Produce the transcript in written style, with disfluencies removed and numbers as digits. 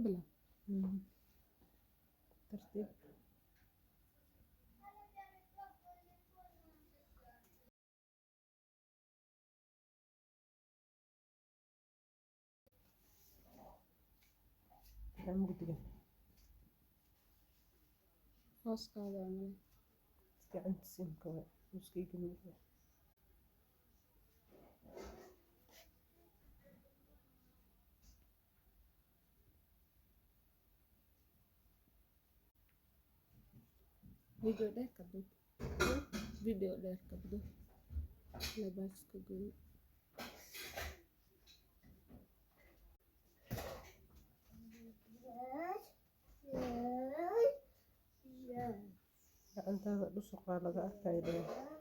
Bila. Tartiib. Maxaa mugdiga? Hooskaada waa male. Gacanta simka waay, muskeyga mugdiga. Video dheer ka duub. Video dheer ka duub. Labaaska goyn. Gacantaada dhusuqaa laga arkaya.